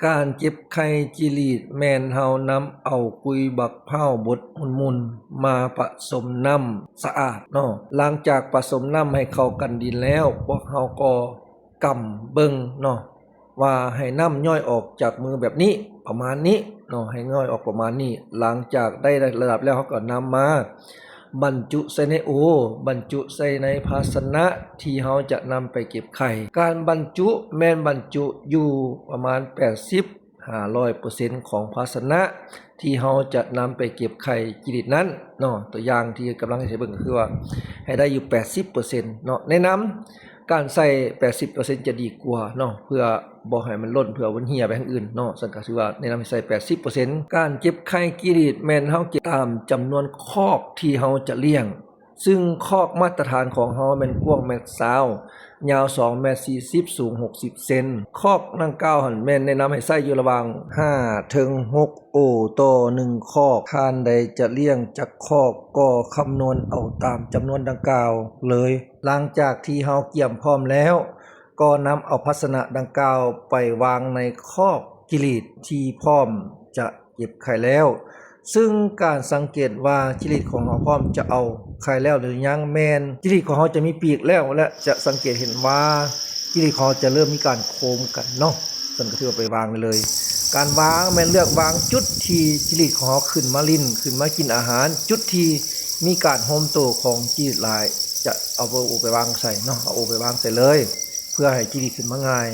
ການເກັບໄຂ່ຈິລີດແມ່ນເຮົານຳເອົາກຸຍບັກພ້າວບົດໝຸ່ນໆ ມາປະສົມນ້ຳສະອາດເນາະ. ຫຼັງຈາກປະສົມນ້ຳໃຫ້ເຂົ້າກັນດີແລ້ວ, ພວກເຮົາກໍກຳເບິ່ງເນາະ ວ່າໃຫ້ນ້ຳຍ້ອຍອອກຈາກມືແບບນີ້ ປະມານນີ້ເນາະ, ໃຫ້ຍ້ອຍອອກປະມານນີ້. ຫຼັງຈາກໄດ້ລະດັບແລ້ວ ເຮົາກໍນຳມາບັນຈຸໃສ່ໃນໂອ, ບັນຈຸໃສ່ໃນພາຊະນະທີ່ເຮົາຈະນຳໄປເກັບໄຂ່. ການບັນຈຸແມ່ນບັນຈຸຢູ່ປະມານແປດສິບ ຫ້າຮ້ອຍເປີເຊັນຂອງພາຊະນະທີ່ເຮົາຈະນຳໄປເກັບໄຂ່ຈິລີດນັ້ນເນາະ. ຕົວຢ່າງທີ່ກຳລັງເຮັດໃຫ້ເບິ່ງກໍຄືວ່າ ໃຫ້ໄດ້ຢູ່ແປດສິບເປີເຊັນເນາະ. ແນະນຳການໃສ່ແປດສິບເປີເຊັນຈະດີກວ່າເນາະ, ເພື່ອບໍ່ໃຫ້ມັນລົ້ນ, ເພື່ອມັນເຫ່ຍໄປທາງອື່ນເນາະ. ຊັ້ນກໍຖືວ່າແນະນຳໃຫ້ໃສ່ແປດສິບເປີເຊັນ. ການເກັບໄຂ່ຈິລີດແມ່ນເຮົາເກັບຕາມຈຳນວນຄອກທີ່ເຮົາຈະລ້ຽງ. ຊຶ່ງຄອກມາດຕະຖານຂອງເຮົາແມ່ນກວ້າງແມັດຊາວ, ຍາວສອງແມັດສີ່ສິບ, ສູງຫົກສິບເຊັນ. ຄອກດັ່ງກ່າວຫັ້ນແມ່ນແນະນຳໃຫ້ໃຊ້ຢູ່ລະຫວ່າງຫ້າເຖິງຫົກໂອຕໍ່ໜຶ່ງຄອກ. ທ່ານໃດຈະລ້ຽງຈັກຄອກກໍຄຳນວນເອົາຕາມຈຳນວນດັ່ງກ່າວເລີຍ. ຫຼັງຈາກທີ່ເຮົາກຽມພ້ອມແລ້ວ, ກໍນຳເອົາພາຊະນະດັ່ງກ່າວໄປວາງໃນຄອກຈິລີດທີ່ພ້ອມຈະ ເກັບໄຂ່ແລ້ວ, ຊຶ່ງການສັງເກດວ່າຈິລີດຂອງເຮົາພ້ອມຈະເອົາໄຂ່ແລ້ວຫຼືຍັງ ແມ່ນຈິລີດຂອງເຮົາຈະມີປີກແລ້ວ ແລະ ຈະສັງເກດເຫັນວ່າຈິລີດຂອງເຮົາຈະເລີ່ມມີການໂຄມກັນເນາະ. ເຊິ່ງກໍຖືວ່າໄປວາງໄດ້ເລີຍ. ການວາງແມ່ນເລືອກວາງຈຸດທີ່ຈິລີດຂອງເຮົາຂຶ້ນມາຫຼິ້ນ, ຂຶ້ນມາກິນອາຫານ, ຈຸດທີ່ມີການໂຮມໂຕຂອງຈິລີດຫຼາຍ ຈະເອົາໂອໄປວາງໃສ່ເນາະ, ເອົາໂອໄປວາງໃສ່ເລີຍ ເພື່ອໃຫ້ຈິລີດຂຶ້ນມາງ່າຍ.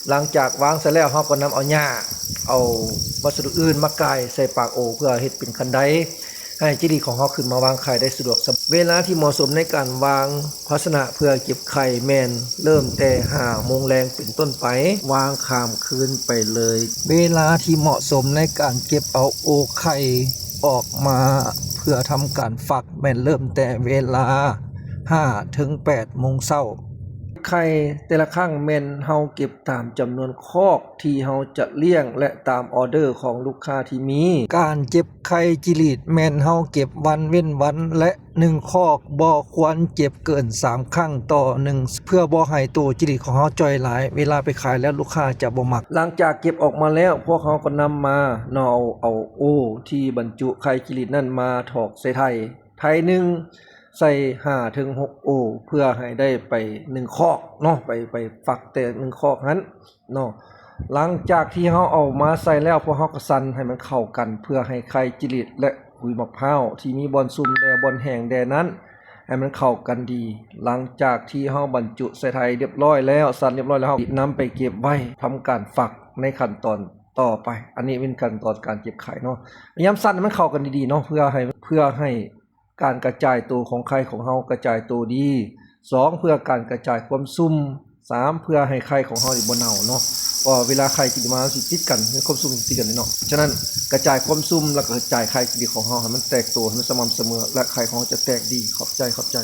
ຫຼັງຈາກວາງໃສ່ແລ້ວ ເຮົາກໍນຳເອົາຫຍ້າ ເອົາວັດສະດຸອື່ນມາກ່າຍໃສ່ປາກໂອ ເພື່ອເຮັດເປັນຄັນໄດ ໃຫ້ຈິລີດຂອງເຮົາຂຶ້ນມາວາງໄຂ່ໄດ້ສະດວກສະບາຍ. ເວລາທີ່ເໝາະສົມໃນການວາງພາຊະນະເພື່ອເກັບໄຂ່ແມ່ນເລີ່ມແຕ່ຫ້າໂມງແລງເປັນຕົ້ນໄປ, ວາງຂ້າມຄືນໄປເລີຍ. ເວລາທີ່ເໝາະສົມໃນການເກັບເອົາໂອໄຂ່ອອກມາເພື່ອທຳການຟັກ ແມ່ນເລີ່ມແຕ່ເວລາຫ້າເຖິງແປດໂມງເຊົ້າ. ໄຂ່ແຕ່ລະຄັ້ງແມ່ນເຮົາເກັບຕາມຈຳນວນຄອກທີ່ເຮົາຈະລ້ຽງ ແລະ ຕາມອໍເດີຂອງລູກຄ້າທີ່ມີ. ການເກັບໄຂ່ຈິລີດແມ່ນເຮົາເກັບວັນເວັ້ນວັນ ແລະ ໜຶ່ງຄອກບໍ່ຄວນເກັບເກີນສາມຄັ້ງຕໍ່ໜຶ່ງ ເພື່ອບໍ່ໃຫ້ໂຕຈິລີດຂອງເຮົາຈ່ອຍຫຼາຍ, ເວລາໄປຂາຍແລ້ວລູກຄ້າຈະບໍ່ມັກ. ຫຼັງຈາກເກັບອອກມາແລ້ວ ພວກເຮົາກໍນຳມາເນາະ ເອົາ ເອົາໂອທີ່ບັນຈຸໄຂ່ຈິລີດນັ້ນມາຖອກໃສ່ໄຖ ໄຖໜຶ່ງໃສ່ຫ້າເຖິງຫົກໂອ ເພື່ອໃຫ້ໄດ້ໄປໜຶ່ງຄອກເນາະ, ໄປ ໄປຟັກແຕ່ໜຶ່ງຄອກຫັ້ນເນາະ. ຫຼັງຈາກທີ່ເຮົາເອົາມາໃສ່ແລ້ວ ພວກເຮົາກໍສັນໃຫ້ມັນເຂົ້າກັນ ເພື່ອໃຫ້ໄຂ່ຈິລີດ ແລະ ຂຸຍໝາກພ້າວທີ່ມີບ່ອນຊຸ່ມແດ່ ບ່ອນແຫ້ງແດ່ນັ້ນ ໃຫ້ມັນເຂົ້າກັນດີ. ຫຼັງຈາກທີ່ເຮົາບັນຈຸໃສ່ໄຖຮຽບຮ້ອຍແລ້ວ ສັນຮຽບຮ້ອຍແລ້ວ ເຮົານຳໄປເກັບໄວ້ທຳການຟັກໃນຂັ້ນຕອນຕໍ່ໄປ. ອັນນີ້ເປັນຂັ້ນຕອນການເກັບໄຂ່ເນາະ. ພະຍາຍາມສັນໃຫ້ມັນເຂົ້າກັນດີໆເນາະ ເພື່ອໃຫ້ ເພື່ອໃຫ້ ການກະຈາຍໂຕຂອງໄຂ່ຂອງເຮົາກະຈາຍໂຕດີ. ສອງ ເພື່ອການກະຈາຍຄວາມຊຸ່ມ. ສາມ ເພື່ອໃຫ້ໄຂ່ຂອງເຮົານີ້ບໍ່ເນົ່າເນາະ, ເພາະວ່າເວລາໄຂ່ກິນມາມັນຊິຕິດກັນ, ໃນຄວາມຊຸ່ມຕິດກັນເນາະ. ສະນັ້ນ ກະຈາຍຄວາມຊຸ່ມ ແລ້ວກໍກະຈາຍໄຂ່ກິນຂອງເຮົາໃຫ້ມັນແຕກໂຕ, ໃຫ້ມັນສະໝ່ຳສະເໝີ ແລະ ໄຂ່ຂອງເຮົາຈະແຕກດີ. ຂອບໃຈ, ຂອບໃຈ.